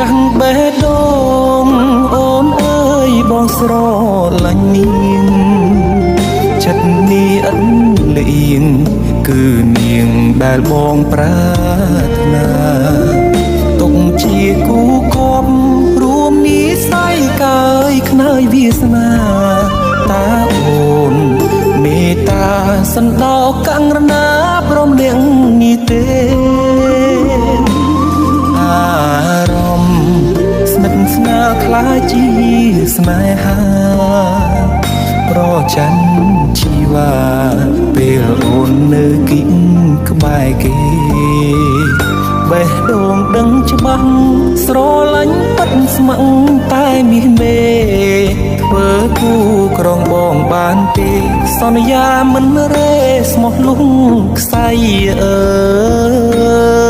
ចាស់បេះដូងអូនអើយបងស្រឡាញ់នាងចិត្តនេះឥតលៀងគឺនាងដែលបងប្រាថ្នាទុកជាគូគប់រួមនិស័យកាយខ្នើយវាសនាតាអូនមេត្តាសន្តោកករណាព្រមលៀងនេះទេអារម្មណ៍ស្និទ្ធស្នាលខ្លាចជាស្នេហាប្រច័នជីវ៉ាពេលអូននៅគៀកក្បែរគេបេះដូងដឹងច្បាស់ស្រឡាញ់ពិតស្ម័គ្រតែមាសមេធ្វើគូក្រងបងបានទេសន្យាមិនរេស្មោះលុងខ្សែអើ